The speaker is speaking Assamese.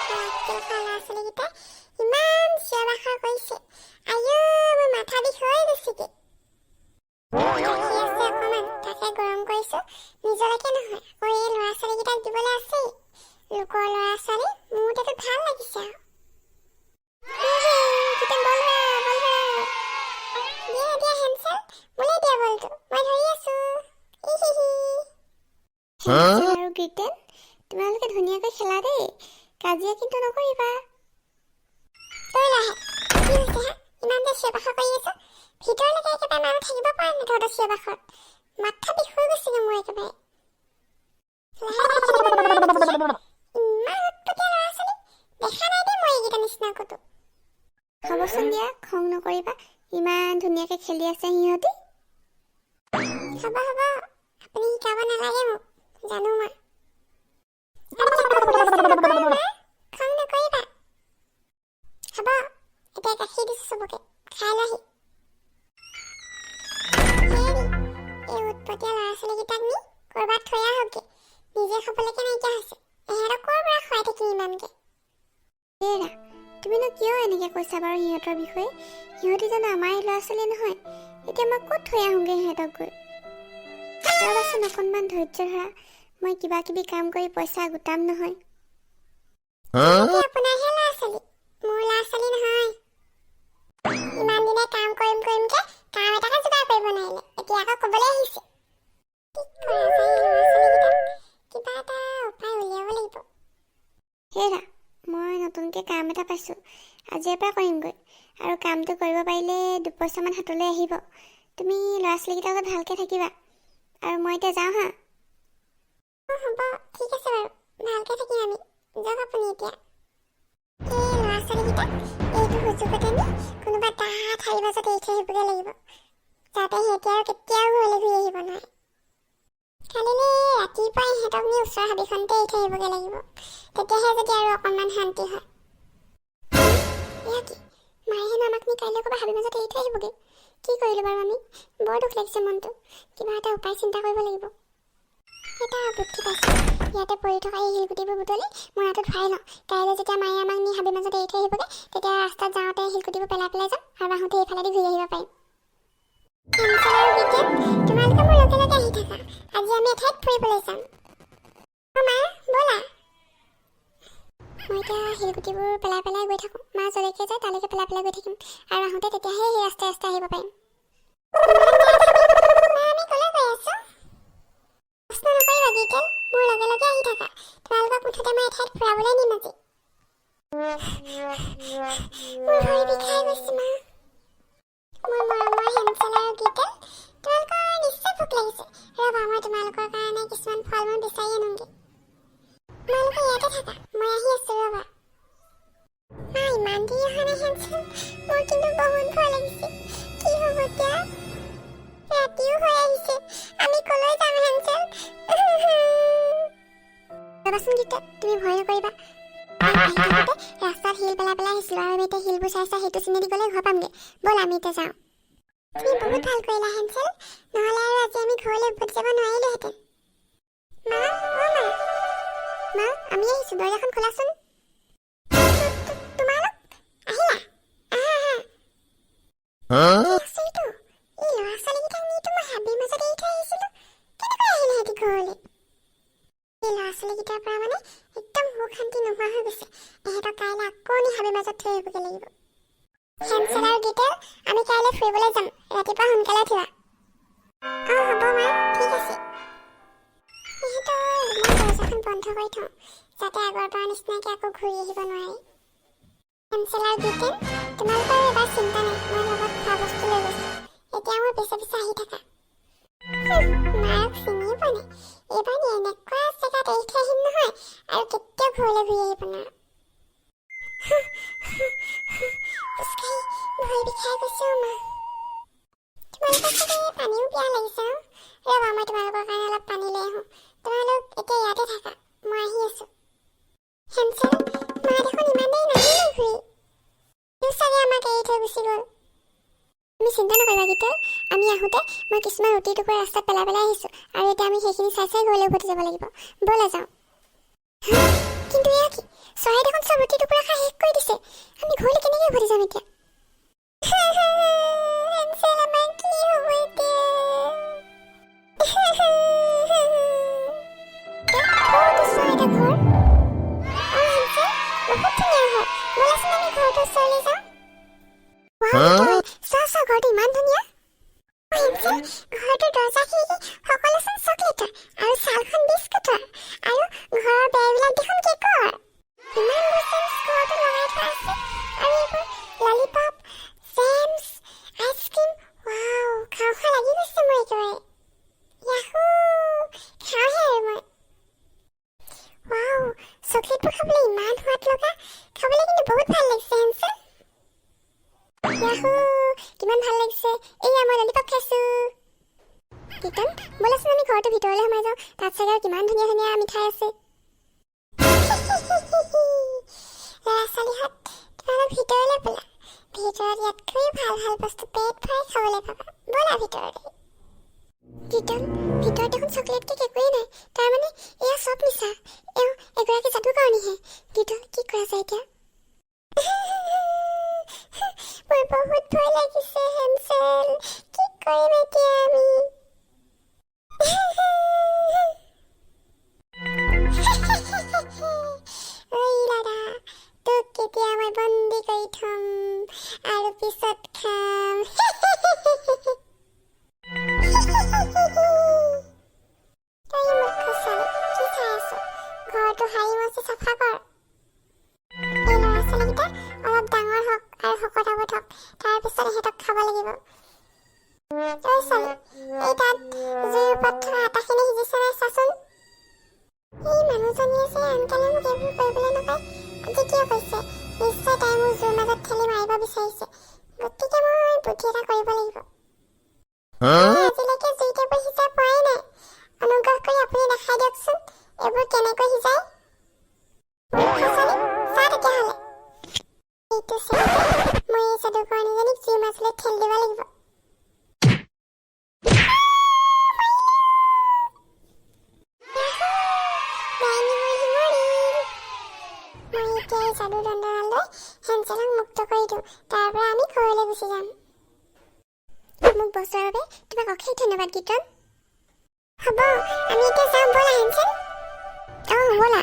আক্কেল খোৱা ল'ৰা ছোৱালীকেইটাই ইমান চিঞৰ বাখৰ কৰিছে। আইঅ, মোৰ মাথা বিষ হৈ গৈছেগে। গাখীৰ আছে অকণমান, তাকে গৰম কৰিছোঁ। নিজলৈকে নহয়, আকৌ এই ল'ৰা ছোৱালীকেইটাক দিবলৈ আছেই। লোকৰ ল'ৰা ছোৱালী, মোৰতো ভাল লাগিছে আৰু। কিতেন, বল ধৰা, বল ধৰা। দিয়া, দিয়া হেনচেল, মোলৈ দিয়া বলটো, মই ধৰি আছো। ইহিহি। হেনচেল আৰু গ্ৰীটেল, তোমালোকে ধুনীয়াকৈ খেলা দেই, কাজিয়া কিন্তু নকৰিবা। তই লাহে কি হৈছে হা? ইমান যে চিঞৰ বাখৰ কৰি আছ, ভিতৰলৈকে একেবাৰে মানুহ থাকিব পৰা নাই। তহঁতৰ চিঞৰ বাখৰত মাথা বিষ হৈ গৈছেগে মোৰ একেবাৰে। লাহে লাহে খেলিব নোৱাৰা নেকি হা? ইমান উৎপতীয়া ল'ৰা ছোৱালী দেখা নাই দেই মই এইকেইটা নিচিনা ক'তো। হ'বচোন দিয়া, খং নকৰিবা। ইমান ধুনীয়াকৈ খেলি আছে সিহঁতি। হ'ব হ'ব, আপুনি শিকাব নালাগে মোক, জানো মই। আমি আকৌ হুলস্থুল নকৰোঁ মা, খং নকৰিবা। হ'ব, এতিয়া গাখীৰ দিছোঁ চবকে, খাই লোৱাহি। হেৰি, এই উৎপতীয়া ল'ৰা ছোৱালীকেইটাক নি ক'ৰবাত থৈ আহকগে। নিজে খাবলৈকে নাইকিয়া হৈছে, এহেঁতক ক'ৰ পৰা খুৱাই থাকিম ইমানকে? হেৰা, তুমিনো কিয় এনেকৈ কৈছা বাৰু সিহঁতৰ বিষয়ে? সিহঁতি জানো আমাৰ ল'ৰা ছোৱালী নহয়? এতিয়া মই ক'ত থৈ আহোঁগৈ সিহঁতক গৈ? ৰ'বাচোন, অকণমান ধৈৰ্য ধৰা। মই কিবা কিবি কাম কৰি পইচা গোটাম নহয়। সিহঁতি আপোনাৰহে ল'ৰা ছোৱালী, মোৰ ল'ৰা ছোৱালী নহয়। ইমান দিনে কাম কৰিম কৰিমকে কাম এটাকে যোগাৰ কৰিব নোৱাৰিলে, এতিয়া আকৌ ক'বলৈ আহিছে। কি কৰা যায় এই ল'ৰা ছোৱালীকেইটাক? কিবা এটা উপায় উলিয়াব লাগিব। হেৰা, মই নতুনকৈ কাম এটা পাইছোঁ, আজিৰে পৰা কৰিমগৈ আৰু কামটো কৰিব পাৰিলে দুপইচামান হাতলৈ আহিব। তুমি ল'ৰা ছোৱালীকেইটাৰ লগত ভালকৈ থাকিবা আৰু মই এতিয়া যাওঁ হা। অঁ, হ'ব, ঠিক আছে বাৰু, ভালকৈ থাকিম আমি। যাওক আপুনি এতিয়া। এই ল'ৰা ছোৱালীকেইটাক এইটো সুযোগতে নি কোনোবা ডাঠ হাবিৰ মাজত এৰি থৈ আহিবগৈ লাগিব, যাতে সিহঁতি আৰু কেতিয়াও ঘৰলৈ ঘূৰি আহিব নোৱাৰে। কালিলৈ ৰাতিপুৱাই সিহঁতক নি ওচৰৰ হাবিখনতে এৰি থৈ আহিবগৈ লাগিব, তেতিয়াহে যদি আৰু অকণমান শান্তি হয়। এয়া কি? মায়ে হেনো আমাক নি কাইলৈ ক'ৰবাত হাবিৰ মাজত এৰি থৈ আহিবগৈ। কি কৰিলোঁ বাৰু আমি? বৰ দুখ লাগিছে মনটো। কিবা এটা উপায় চিন্তা কৰিব লাগিব। এটা বুদ্ধি পাইছোঁ। ইয়াতে পৰি থকা এই শিলগুটিবোৰ বুটলি মোনাটোত ভৰাই লওঁ। কাইলৈ যেতিয়া মায়ে আমাক নি হাবিৰ মাজত এৰি থৈ আহিবগৈ, তেতিয়া ৰাস্তাত যাওঁতে শিলগুটিবোৰ পেলাই পেলাই যাম আৰু আহোঁতে এইফালেদি ঘূৰি আহিব পাৰিম। হেনচেল আৰু গ্ৰীটেল, তোমালোকে মোৰ লগে লগে আহি থাকা। আজি আমি এঠাইত ফুৰিবলৈ যাম। অ মা, ব'লা। মই এতিয়া শিলগুটিবোৰ পেলাই পেলাই গৈ থাকোঁ। মা য'লৈকে যায়, তালৈকে পেলাই পেলাই গৈ থাকিম আৰু আহোঁতে তেতিয়াহে সেই ৰাস্তাই ৰাস্তাই আহিব পাৰিম। মা, আমি ক'লৈ গৈ আছো? প্ৰশ্ন নকৰিবা গ্ৰীটেল, মোৰ লগে লগে আহি থাকা। তোমালোকক মুঠতে মই এঠাইত ফুৰাবলৈ নিম আজি। মোৰ ভৰি বিষাই গৈছে মা। মোৰ মৰমৰ হেনচেল আৰু গ্ৰীটেল, তোমালোকৰ নিশ্চয় ভোক লাগিছে। ৰ'বা, মই তোমালোকৰ কাৰণে কিছুমান ফল মূল বিচাৰি আনোগৈ। তোমালোকে ইয়াতে থাকা, মই আহি আছো, ৰ'বা। মা ইমান দেৰি অহা নাই। হেনচেল, মোৰ কিন্তু বহুত ভয় লাগিছে। কি হ'ব এতিয়া? ৰাতিও হৈ আহিছে, আমি ক'লৈ যাম হেনচেল? ৰ'বাচোন গীতা, তুমি ভয় নকৰিবা। আমি আহি থাকোঁতে ৰাস্তাত শিল পেলাই পেলাই আহিছিলোঁ আৰু আমি এতিয়া শিলবোৰ চাই চাই সেইটো চিনেদি গ'লে ঘৰ পামগৈ। ব'ল, আমি এতিয়া যাওঁ। তুমি বহুত ভাল কৰিলা হেনচেল, নহ'লে আৰু আজি আমি ঘৰলৈ উভতি যাব নোৱাৰিলোহেঁতেন। মা, অ মা। মা, আমি আহিছোঁ, দৰ্জাখন খোলাচোন। তোমালোক আহিলা? আহা, আহা। কি আচৰিত, এই ল'ৰা ছোৱালীকেইটাক নিতো মই হাবিৰ মাজত এৰি থৈ আহিছিলো। কেনেকৈ আহিলে সিহঁতি ঘৰলৈ? এই ল'ৰা ছোৱালীকেইটাৰ পৰা মানে একদম সুখ শান্তি নোহোৱা হৈ গৈছে। এহেঁতক কাইলৈ আকৌ নি হাবিৰ মাজত থৈ আহিবগৈ লাগিব। হেনচেল আৰু গ্ৰীটেল, আমি কাইলৈ ফুৰিবলৈ যাম, ৰাতিপুৱা সোনকালে উঠিবা। অঁ, হ'ব মা, ঠিক আছে। ইহঁতৰ ৰুমৰ দৰ্জাখন বন্ধ কৰি থওঁ, যাতে আগৰ পৰা নিচিনাকৈ আকৌ ঘূৰি আহিব নোৱাৰে। হেনচেল আৰু গ্ৰীটেল, তোমালোকৰ এবাৰ চিন্তা নাই, মই লগত খোৱা বস্তু লৈ গৈছোঁ। এতিয়া মোৰ পিছে পিছে আহি থাকা। মাৰক চিনিয়ে পোৱা নাই। এইবাৰ নি এনেকুৱা জেগাত এৰি থৈ আহিম নহয়, আৰু কেতিয়াও ঘৰলৈ ঘূৰি আহিব নোৱাৰো। খোজকাঢ়ি ভৰি বিষাই গৈছে। অ মা, তোমালোকৰ চাগে পানীও পিয়াহ লাগিছে ন? ৰ'বা, মই তোমালোকৰ কাৰণে অলপ পানী লৈ আহোঁ। তোমালোক এতিয়া ইয়াতে থাকা, মই আহি আছোঁ। হেনচেল, মা দেখোন ইমান দেৰি নাহিলে ঘূৰি। চাগে আমাক এৰি থৈ গুচি গ'ল। তুমি চিন্তা নকৰিবা গীতেল। আমি আহোঁতে মই কিছুমান ৰুটিৰ টুকুৰা ৰাস্তাত পেলাই পেলাই আহিছোঁ আৰু এতিয়া আমি সেইখিনি চাই চাই ঘৰলৈ উভতি যাব লাগিব। ব'লা যাওঁ। কিন্তু এয়া কি? চৰাই দেখোন চব ৰুটি টুকুৰা খাই শেষ কৰি দিছে। আমি ঘৰলৈ কেনেকৈ উভতি যাম এতিয়া? হেনচেল, আমাৰ কি হ'ব এতিয়া? চোৱা, এটা ঘৰ। অ হেনচেল, বহুত ধুনীয়া ঘৰ। ব'লাচোন, আমি ঘৰটোৰ ওচৰলৈ যাওঁ। ৱাও, চোৱা চোৱা, ঘৰটো ইমান ধুনীয়া। অ হেনচেল, ঘৰটোৰ দৰ্জা, খিৰিকী সকলোচোন চকলেটৰ আৰু ছালখন বিস্কুটৰ আৰু ঘৰৰ বেৰবিলাক দেখোন কেকৰ। ইমানবোৰ জেমছ ঘৰটোত লগাই থোৱা আছে আৰু এইবোৰ ললিপপ, জেমছ, আইচক্ৰীম। ৱাও, খাওঁ খাওঁ লাগি গৈছে মোৰ একেবাৰে। য়াহু, খাওঁহে আৰু মই। ৱাও, চকলেটবোৰ খাবলৈ ইমান সোৱাদ লগা। খাবলৈ কিন্তু বহুত ভাল লাগিছে হেনচেল। য়াহু, কিমান ভাল লাগিছে! এইয়া মই ললিপপ খাইছো। কীৰ্তন, ব'লাচোন, আমি ঘৰটোৰ ভিতৰলৈ সোমাই যাওঁ। তাত চাগে আৰু কিমান ধুনীয়া ধুনীয়া মিঠাই আছে। ল'ৰা ছোৱালীহঁত, তোমালোক ভিতৰলৈ ব'লা। ভিতৰত ইয়াতকৈও ভাল ভাল বস্তু পেট ভৰাই খাবলৈ পাবা। ব'লা ভিতৰলৈ। কীৰ্তন, ভিতৰত দেখোন চকলেট, কেক একোৱেই নাই। তাৰমানে এয়া চব মিছা। এওঁ এগৰাকী যাদুকৰণীহে। কীৰ্তন, কি কৰা যায় এতিয়া? মোৰ বহুত ভয় লাগিছে হেনচেল। কি কৰিম এতিয়া আমি? ঐ ল'ৰা, তোক কেতিয়া মই বন্দী কৰি থম আৰু পিছত খাম। তই মূৰ্খ ছোৱালী, কি চাই আছ? ঘৰটো সাৰি মচি চাফা কৰ। এই ল'ৰা ছোৱালীকেইটা অলপ ডাঙৰ হওক আৰু শকত আৱত হওক, তাৰপিছত ইহঁতক খাব লাগিব। ঐ ছোৱালী, এই তাত জুইৰ ওপৰত থকা আটাখিনি সিজিছে নাই চাচোন। এই মানুহজনীয়ে যে আনকালে মোক এইবোৰ কৰিবলৈ নকয়, আজি কিয় কৈছে? নিশ্চয় তাই মোক জুইৰ মাজত ঠেলি মাৰিব বিচাৰিছে। গতিকে মই বুদ্ধি এটা কৰিব লাগিব। মই আজিলৈকে জুইত এইবোৰ সিজাই পোৱাই নাই। অনুগ্ৰহ কৰি আপুনি দেখাই দিয়কচোন, এইবোৰ কেনেকৈ সিজায়। মূৰ্খ ছোৱালী, চা তেতিয়াহ'লে। এইটো চেলিতে মই এই যাদুকৰণীজনীক জুইৰ মাজলৈ ঠেলি দিব লাগিব। ইয়াহু! ডাইনী বুঢ়ী মৰিল। মই এতিয়া এই যাদু দণ্ডডাল লৈ হেনচেলক মুক্ত কৰি দিওঁ। তাৰ পৰা আমি ঘৰলৈ গুচি যাম। মোক বচোৱাৰ বাবে তোমাক অশেষ ধন্যবাদ কীৰ্তন। হ'ব, আমি এতিয়া যাওঁ। ব'লা হেনচেল। অঁ, ব'লা।